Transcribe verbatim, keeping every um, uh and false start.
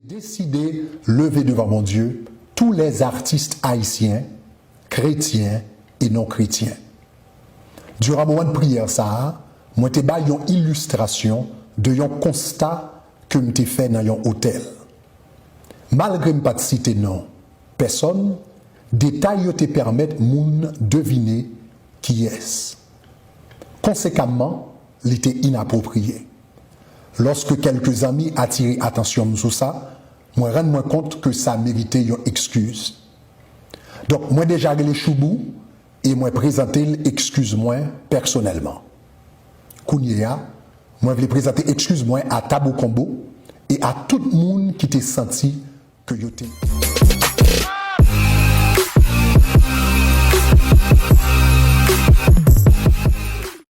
Décidé lever devant mon Dieu tous les artistes haïtiens, chrétiens et non chrétiens. Diran moman de priyè sa a, mwen te bay yon ilistrasyon de yon konsta ke m te fè nan yon otèl. Malgre m pa t site non pèsonn, detay yo te pèmèt moun devine kiyès. Konsekamman, li te inapwopriye. Lòske kèlke zanmi atire atansyon m sou sa, mwen rann mwen kont ke sa merite yon ekskiz. Donk, mwen deja rele Choubou e mwen prezante l ekskiz mwen pèsonèlman. Kounye a, mwen vle prezante ekskiz mwen a Tabou Konbo e a tout moun ki te santi ke yo te